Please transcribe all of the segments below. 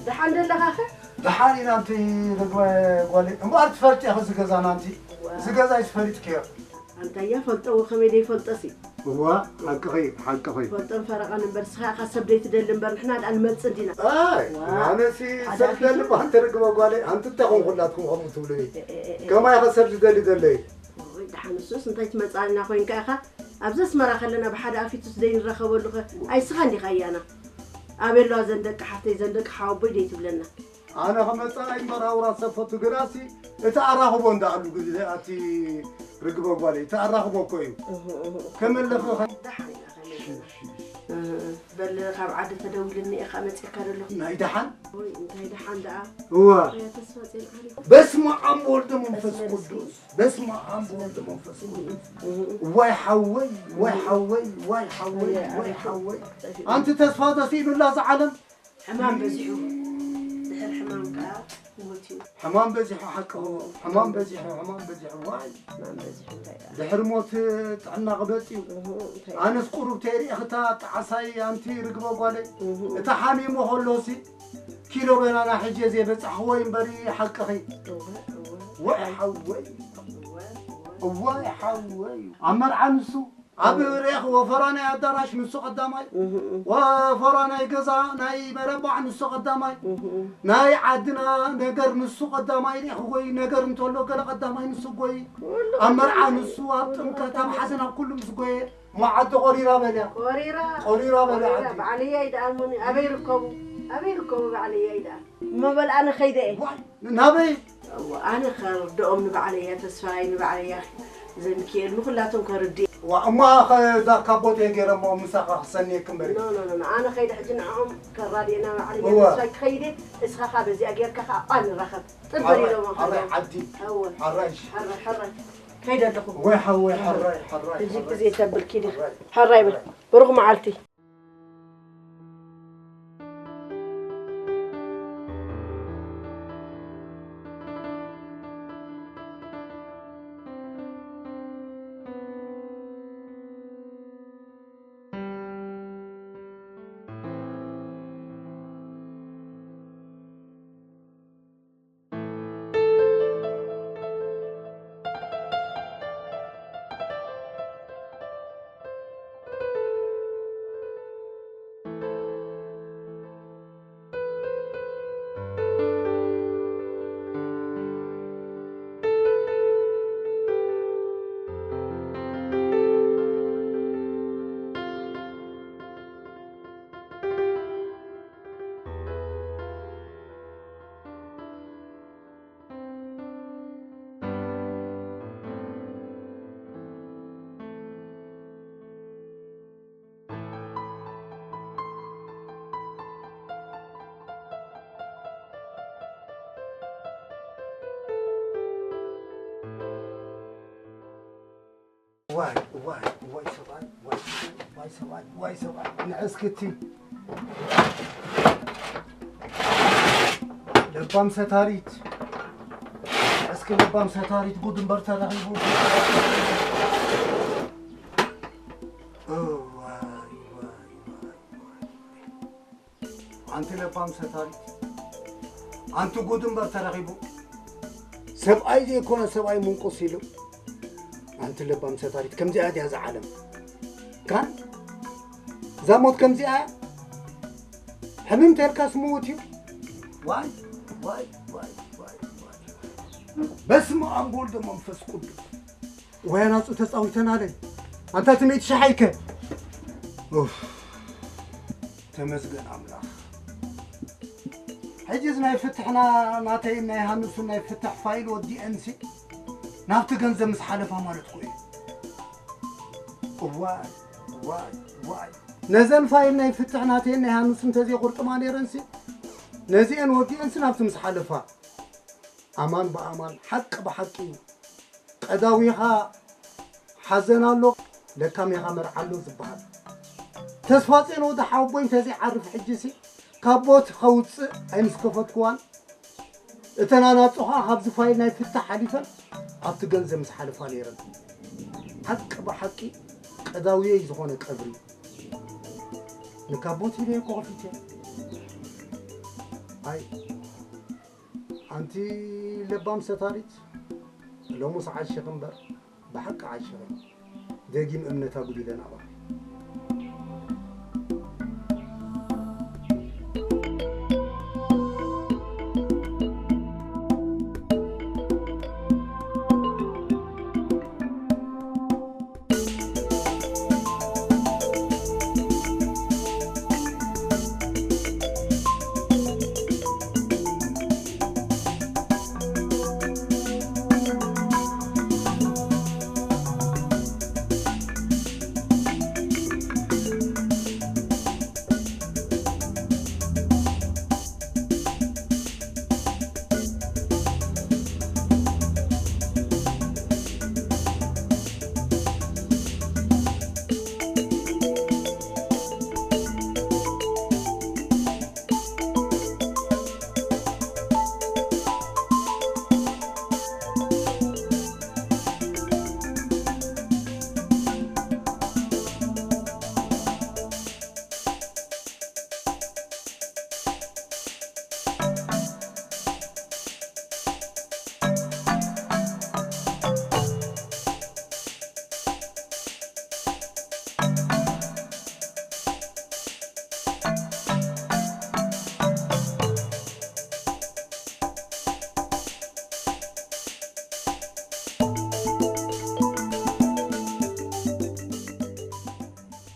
ደሓን ደለኻኸ? ደሓን ኢና ኣንቲ ርግበ ጓለይ። እምበኣር ትፈልጢ ኢኺ እዚ ገዛና ኣንቲ። እዋ። እዚ ገዛ እዩ ትፈሊጥክዮ። ኣንታያ ፈልጠዎ ከመይ ደይፈልጠሲ? እዋ፣ ሓቅኺ፣ ሓቅኺ። ፈልጦን ፈረቓን እምበር፣ ንስኻ ኢኻ ሰብ ደይትደሊ እምበር፣ ንሕና ደኣ ንመልጽ እንዲና። ኣይ፣ እዋ። ኣነሲ ሓደ ሰብ ኣፊቱ። ደሊ እባ ኣንቲ ርግበ ጓለይ፣ ኣንቲ እንታይ ኾንኩላትኩም ከምኡ ትብሉኒ? እ፣ እ፣ እ፣ እ። ከማይ ኢኻ ሰብ ዝደሊ ዘለይ? እዋይ፣ ደሓን ንሱስ እንታይ ትመጽኣልና ኮይንካ ኢኻ? ኣብዚ ኣስመራ ከለና ብሓደ ኣፊቱስ ዘይንራኸበሉ ኸ? ኣይ፣ ንስኻ እንዲኻ እያና። ኣበይ ኣለዋ ዘን ደቂ ሓፍተይ፣ ዘን ደቂ ሓወቦይ ደይትብለና? ኣነ ክመጽእ ኣይምበር ኣውራ ሰፈቱ ግናሲ እቲ ኣራኽቦ እንዳኣሉ ግዜ ኣቲ ርግበ ጓለይ፣ እቲ ኣራኽቦ እኮ እዩ። እህ፣ እህ፣ እህ። ከመለኺ ኸ-? ደሓን ኢና ከመይ ሺ፣ ኢና? ሺ፣ ሺ። እህ፣ በል ካብ ዓዲ ተደዊሉኒ ኢኻ መጺእካ ደሎ። ናይ ደሓን? ወይ እንታይ ደሓን ደኣ? እዋ። ኣያ ተስፋ ጼን ዓሪፉ። በስመ ኣብ ወልድ መንፈስ በስመ ቅዱስ። በስመ ኣብ ወልድ መንፈስ ቅዱስ። እህ፣ እህ። ዋይ ሓወይ፣ ዋይ ሓወይ፣ ዋይ ሓወይ፣ ኣያ ዋይ ዓሪፉ። ሓወይ። ጠፊኡ። ኣንቲ ተስፋ ተስኢኑላ እዛ ዓለም። ሕማም በዚሑ። ድሕር ሕማም ከኣ ሞት እዩ። ሕማም በዚሑ ሓቂ፣ ሕማም በዚሑ፣ ሕማም በዚሑ፣ ዋይ። ሕማም በዚሑ እንታይ ደኣ? ድሕሪ ሞት ጥዕና ክበጥ እዩ። እሁ፣ እንታይ ደኣ? ኣነስ ቁሩብ ተይሪእኽታ ጣዕሳይ ኣንቲ ርግበ ጓለይ። እሁ። እታ ሓሚሙ ከሎሲ ኪሎ በናና ሕጂ እየ ዘይበጻሕኽዎ እዩ እምበሪ ሓቅኺ። እወ፣ እወ። ወይ ሓወይ። እወ፣ እወ። እዋይ ሓወይ። ኣብ መርዓ ንሱ ኣብ ርኤኽዎ ፈራናይ ኣዳራሽ ንሱ ቀዳማይ፣ እህ፣ እህ። ወፈራናይ ገዛ ናይ መረባዕ ንሱ ቀዳማይ፣ እህ፣ እህ። ናይ ዓድና ነገር ንሱ ቀዳማይ ርኤኽዎይ፣ ነገር እንተሎ ገለ ቀዳማይ ንሱ ጎይ፣ ኩሉ ኣብ መርዓ ቀዳማይ። ንሱ፣ ኣብ ኩሉ ጥምቀት፣ ኣብ ቀዳማይ። ሓዘን፣ ኣብ ኩሉ ምስ ጎየ፣ እሞ ዓዲ ቆሪራ በልያ። ቆሪራ። ቆሪራ በልያ ቆሪራ። ዓዲ። በዓለያይ ደኣ እሞኒ ኣበይ ይርከቡ? ኣበይ ይርከቡ በዓለያይ ደኣ? እሞ በል ኣነ ከይደ እየ። ዋይ፣ ናበይ? እዋ፣ ኣነ ከርድኦም ንባዕለይ እያ ተስፋይ፣ ንባዕለይ እያ ዘሚክኤል፣ ንኹላቶም ከርድእ። ዋ፣ እሞ ኣኸ እዛ ካብ ቦትየ ገይረ እሞ ምሳኻ ክሰንየክ እምበር። ኖ፣ ኖ፣ ኖ፣ ኖ፣ ኣነ ከይደ ሕጂ ንዕኦም ከራድየና ባዕለይ እያ እዋ። ተስፋይ ክኸይድ እየ፣ እስኻ ኸኣ በዚኣ ጌርካ ኸኣ ኣብኣ ንራኸብ። ጥንጥር ሓራይ፣ ኢሎም ሓራይ ከይዶም። ዓዲ። እወ። ሓራይ። ሓራይ፣ ሓራይ። ከይደ ኣለኹ። ወይ ሓወይ፣ ሓራይ፣ ሓራይ፣ ሕጂ ሓራይ። ግዜ ተብል ኪዲ። ሓራይ። ሓራይ በል። ብሩኽ መዓልቲ። ዋይ፣ ዋይ፣ ዋይ ሰብኣይ፣ ዋይ ሰብኣይ፣ ዋይ ሰብኣይ፣ ዋይ ሰብኣይ፣ ንዕስክቲ። ለባም ሰታሪት፣ እስኪ ለባም ሰታሪት ጉድ እምበር ተረኺቡ። እዋይ፣ ዋይ፣ ዋይ፣ ዋይ። ኣንቲ ለባም ሰታሪት፣ ኣንቲ ጉድ እምበር ተረኺቡ። ሰብኣይ ዘይኮነ ሰብኣይ ምንቁስ ኢሉ። ኣንቲ ለባም ሰታሪት፣ ከምዚኣ ድያ እዛ ዓለም? ካን እዛ ሞት ከምዚኣ እያ? ሕምም ተልካስ ምዉት እዩ። ዋይ፣ ዋይ፣ ዋይ፣ ዋይ፣ ዋይ። በስመ ኣብ ወወልድ ወመንፈስ ቅዱስ። ወይ ኣናጹ ተጻዊተናለይ። ኣንታ ትምኢት ሸሓይከ። ኡፍ። ተመስገን ኣምላኽ። ሕጂ እዚ ናይ ፍትሕና ናተይን ናይ ሃኑስን ናይ ፍትሕ ፋይል ወዲአንሲ ናብቲ ገንዘብ ምስ ሓለፋ ማለት እኮ እዩ። እዋይ፣ እዋይ፣ እዋይ። ነዘን ፋይል ናይ ፍትሕ ናተይን ናይ ሃኑስን እንተዘይቁርጥማ ነይረንሲ ነዚአን ወዲአንሲ ናብቲ ምስ ሓለፋ። ኣማን ብኣማን፣ ሓቂ ብሓቂ እዩ። ቀዳዊኻ ሓዘን ኣሎ፣ ለካሜኻ መርዓ ኣሎ ዝበሃል። ተስፋጼን ወዲ ሓወቦይ እንተዘይዓርፍ ሕጂሲ ካብ ቦት ከውፅእ ኣይምስከፈትኩዋን። እተን ኣናጹ ኸኣ ካብዚ ፋይል ናይ ፍታሕ ሓሊፈን ኣብቲ ገንዘብ ምስ ሓለፋ ነይረን። ሓቂ ብሓቂ ቀዳውየይ ዝኾነ ቀብሪ። ንካቦት ኢለ እኮ ከፊተ። ኣይ ኣንቲ ለባም ሰታሪት፣ ሎሙስ ዓሽኺ እምበር ብሓቂ ዓሽኺ። ደጊም እምነት ኣጉዲለን ኣባኺ።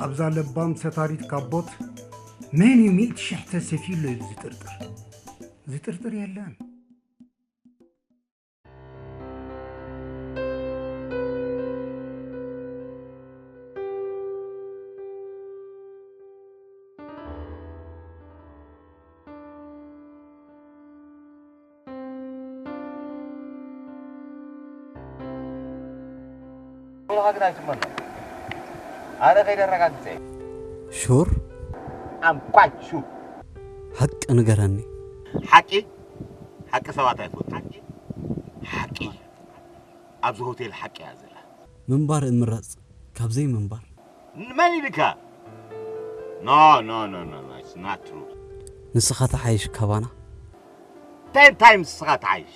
ኣብዛ ለባም ሰታሪት ካቦት መን እዩ ሚእቲ ሽሕ ተሰፊዩ ኣሎ ኢሉ ዝጥርጥር? ዝጥርጥር የለን። ኣነ ከይደ ኣረጋግፀ። ሹር I'm quite sure. ሓቂ ንገረኒ። ሓቂ ሓቂ ሰባት ኣይፈቱ። ሓቂ ኣብዚ ሆቴል ሓቂ እያ ዘላ። ምንባር እምረፅ ካብ ዘይምንባር። መን ኢልካ? No, no, no, no, no, it's not true. ንስኻ ተሓይሽ ካባና። Ten times ንስኻ ተሓይሽ።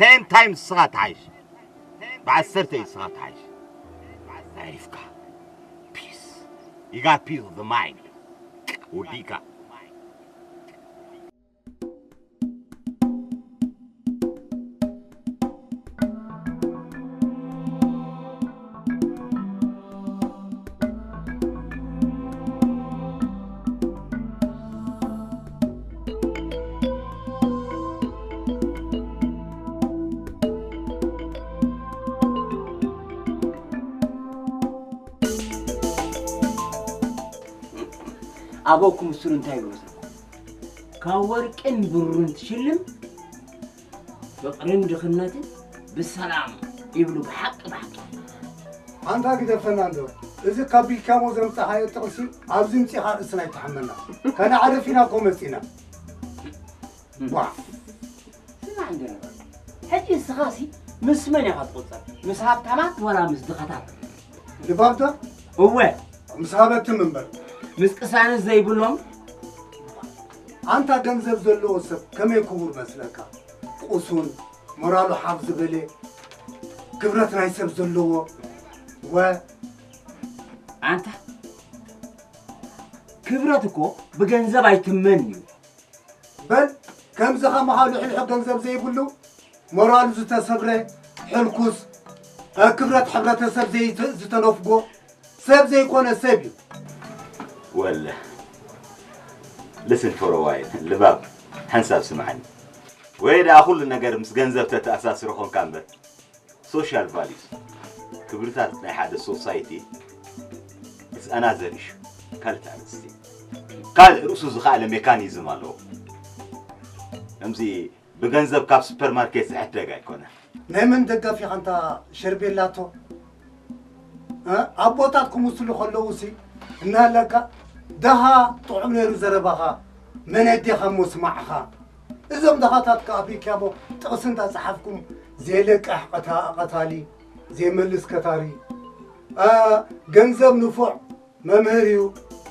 Ten times ንስኻ ተሓይሽ። ብዓሰርተ እዩ ንስኻ ተሓይሽ። ኣዕሪፍካ። Peace. You got peace of the mind. ወዲእካ። ኣበው ክምስሉ እንታይ ይብሉ መሰልኩም? ካብ ወርቅን ብሩርን ትሽልም ፍቕርን ድኽነትን ብሰላም ይብሉ ብሓቂ ብሓቂ። ኣንታ ግደፈና እንዶ፣ እዚ ካብ ቢልካሞ ዘምጻኻዮ ጥቕሲ ኣብዚ ምጺኻ ርእስና ይተሓመና። ከነዕርፍ ኢና እኮ መጺና። ዋ ስማዕ እንደ ነገር ሕጂ ንስኻሲ ምስ መን ኢኻ ትቑጸር? ምስ ሃብታማት ወላ ምስ ድኻታት? ልባምታ እወ ምስ ሃበትም እምበር። ምስ ቅሳነት ዘይብሎም ኣንታ ገንዘብ ዘለዎ ሰብ ከመይ ክቡር መስለካ? ቁሱን፣ ሞራሉ ሓፍ ዝበለ፣ ክብረት ናይ ሰብ ዘለዎ፣ ወ ኣንታ ክብረት እኮ ብገንዘብ ኣይትመን እዩ። በል ከምዚ ከማኻ ልሕልሑ ገንዘብ ዘይብሉ፣ ሞራሉ ዝተሰብረ፣ ሕልኩስ፣ ክብረት ሕብረተሰብ ዘይተ- ዝተነፍጎ፣ ሰብ ዘይኮነ ሰብ እዩ። ወለ listen for a while ልባብ ሓንሳብ ስምዓኒ። ወይ ደኣ ኩሉ ነገር ምስ ገንዘብ ተተኣሳስሮ ኾንካ እምበር social values ክብርታት ናይ ሓደ society is another issue ካልእ ኣርእስቲ። ካልእ ርእሱ ዝኸኣለ ሜካኒዝም ኣለዎ። ከምዚ ብገንዘብ ካብ ሱፐርማርኬት ዝሕደግ ኣይኮነን። ናይ መን ደጋፊ ኢኻ ኣንታ ሸርቤላቶ? እ? ኣቦታት ክምስሉ ከለዉ ሲ እናሃለካ ደሃ ጥዑም ነይሩ ዘረባኻ መን ኣዴኻ እሞ ስማዕኻ። እዞም ደኻታት ከኣ ቢኪያቦ ጥቕሲ እንዳጸሓፍኩም ዘይለቅሕ ቀታ- ቀታሊ ዘይመልስ ከታሪ እ፣ ገንዘብ ንፉዕ መምህር እዩ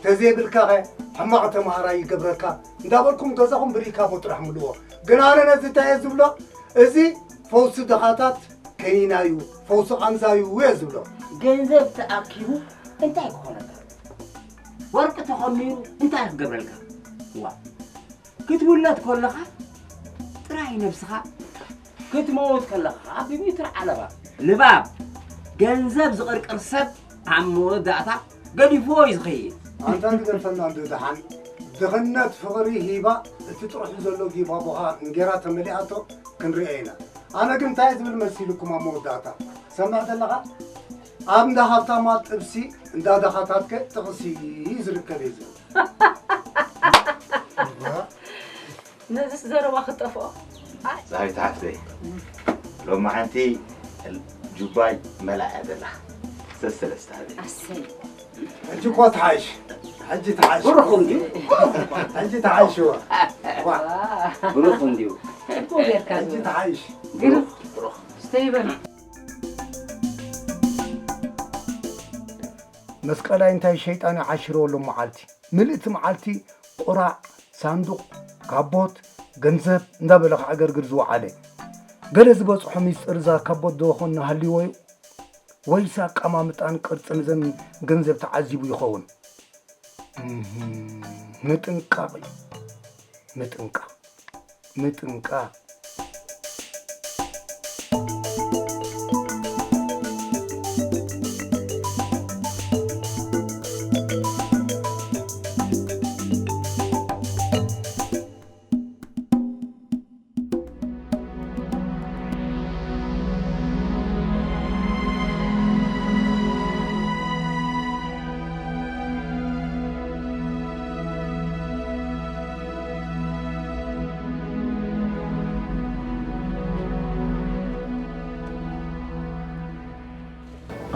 ተዘይብልካኸ ሕማቕ ተምሃራይ ይገብረካ እንዳበልኩም ገዛኹም ብሪካቦ ጥራሕ ምልዎ። ግን ኣነ ነዚ እንታይ እየ ዝብሎ? እዚ ፈውሲ ድኻታት ከኒና እዩ፣ ፈውሲ ቃንዛ እዩ እየ ዝብሎ። ገንዘብ ተኣኪቡ እንታይ ክኾነካ? ወርቂ ተኸሚሩ እንታይ ክገብረልካ? ዋ ክትውለድ ከለኻ ጥራይ ነብስኻ ክትመውት ከለኻ ብሚትር ዓለባ ልባም ገንዘብ ዝቕርቅር ሰብ ኣብ መወዳእታ ገዲፍዎ እዩ ዝኸይድ። ኣንታ ትገርፈና እንዶ ደሓን ድኽነት ፍቕሪ ሂባ እቲ ጥርሑ ዘሎ ጊባቦኻ እንጌራ ተመሊኣቶ ክንሪኦ ኢና። ኣነ ግን እንታይ ዝብል መሲልኩም ኣብ መወዳእታ ሰምዕ ዘለኻ ኣብ እንዳ ሃብታማት ጥብሲ እንዳ ደኻታትከ ጥቕሲ ዝርከብ እዩ ዝብል። ነዚስ ዘረባ ክጠፍኦ ዛዊት ሓፍተይ ሎማዓንቲ ጁባይ መላእ እያ ዘላ ሰሰለስተ ሃበይ ኣሰይ ሕጂ እኮ ትሓይሽ ሕጂ ትሓይሽ ብሩኽ እንድዩ ሕጂ ትሓይሽ እዋ ብሩኽ እንድዩ ሕጂ ትሓይሽ ስተይበል መስቀላይ እንታይ ሸይጣን ይዓሽርዎ ሎም መዓልቲ ምልእቲ መዓልቲ ቁራዕ ሳንዱቕ ካቦት ገንዘብ እንዳበለ ክዕገርግር ዝወዓለ ገለ ዝበፅሖ ሚስጥር እዛ ካቦት ዶ ኾን ሃልይዎ እዩ ወይስ ኣቀማምጣን ቅርፅን እዘን ገንዘብ ተዓዚቡ ይኸውን ምጥንቃቕ እዩ ምጥንቃቕ ምጥንቃቕ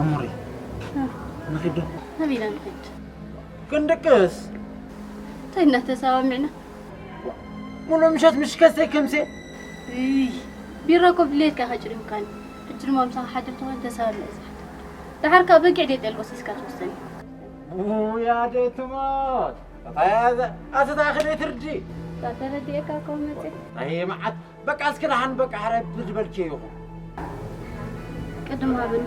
ኣሞሪ ንኺዶ ናበይ ኢና ንኸይድ ክንድቅስ እንታይ እናተሰማሚዕና ሙሉ ምሸት ምሽ ከስተይ ከምሴ ቢራ እኮ ብድሌትካ ከጭሪምካኒ ሕጂ ድማ ምሳኻ ሓድር ትኾን ተሰማሚዕ ዝሓት ደሓርካ በጊዕ ደይ ጠልቦ ሲስካ ትወሰኒ ውያ ደይ ትሞት ኣታያዘ ኣተታኽደይ ትርዲ ተረዲኤካ እኮ መፅእ ኣይ መዓት በቃ እስኪ ደሓን በቃ ሕረ ብድ በልኪ ይኹ ቅድም ሃብን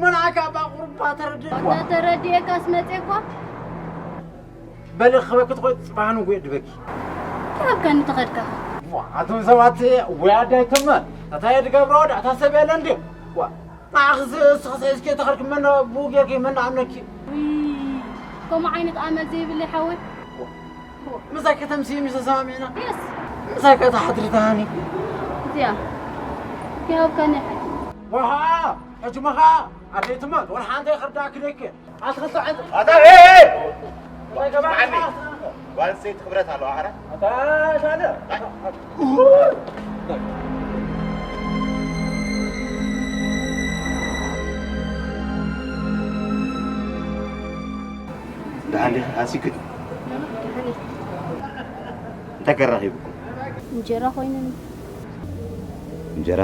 መናካ ባቁርባ ተረድእ ተረዲኤካስ መፅእ እኮ በሊ ክበኪ ትኾይ ፅባሕ ንጉዕ ድበኪ ተሃብካኒ ተኸድካ ኣቶም ሰባት ወይ ኣዳይትመ እንታይ ድገብሮ ዳዕታ ሰብ የለ እንዲ ንዓኽስ እስኽስ ሒዝኪ ተኸድኪ መን ብኡ ጌርኪ መን ኣምነኪ ከምኡ ዓይነት ኣመል ዘይብለይ ሓወይ ምሳይ ከተምሲ ምስ ተሰማሚዕና ምሳይ ከተሓድሪ ተሃኒ እዚኣ ይሃብካኒ ሓቂ ወሃ ሕጂ መኻ ኣደይትመ ወላ ሓንቲ ይኽርዳኪ ደይከ ኣትኽልቲ ዓንት ኣታ ስምዓኒ ጓል ኣንስተይቲ ክብረት ኣለዋ ኣረ ኣታ ሻለ ደሓን ዲኺ? ኣሲክት እንታይ ከራኺብኩም? እንጀራ ኮይኑኒ። እንጀራ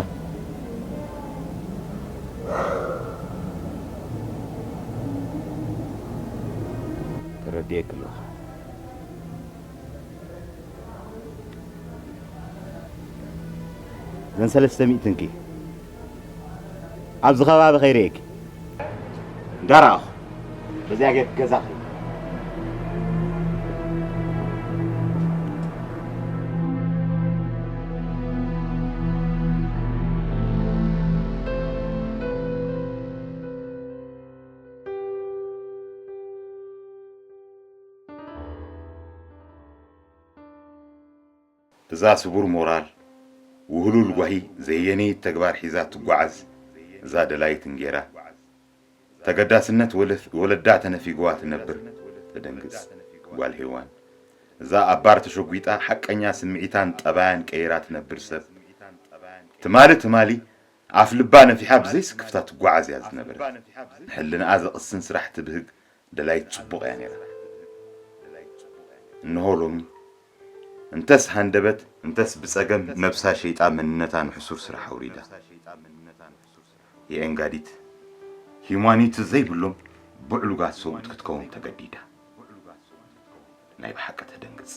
ተረዲኤኪ ኣለኹ። እዘን ሰለስተ ሚእትንኪ ኣብዚ ከባቢ ከይርእየኪ እንዳረኣኹ በዚኣ ጌርኪ ገዛ ከይድ። እዛ ስቡር ሞራል፣ ውህሉል ጓሂ ዘየነይት ተግባር ሒዛ ትጓዓዝ እዛ ደላይት እንጌራ፣ ተገዳስነት ወለዳ ተነፊግዋ ትነብር ተደንግጽ ጓል ሄዋን፣ እዛ ኣብ ባር ተሸጒጣ ሓቀኛ ስምዒታን ጠባያን ቀይራ ትነብር ሰብ፣ ትማሊ ትማሊ ኣፍ ልባ ነፊሓ ብዘይ ስክፍታ ትጓዓዝ እያ ዝነበረት። ንሕልንኣ ዘቕስን ስራሕ ትብህግ ደላይት ጽቡቕ እያ ነይራ። እንሆ ሎሚ እንተስ ሃንደበት እንተስ ብጸገም ነብሳ ሸይጣ መንነታ ንሕሱር ስራሕ ኣውሪዳ። የኤንጋዲት ሂዩማኒቲ ዘይብሎም ብዕሉጋት ሰብኡት ክትከውን ተገዲዳ። ናይ ብሓቂ ተደንግጽ።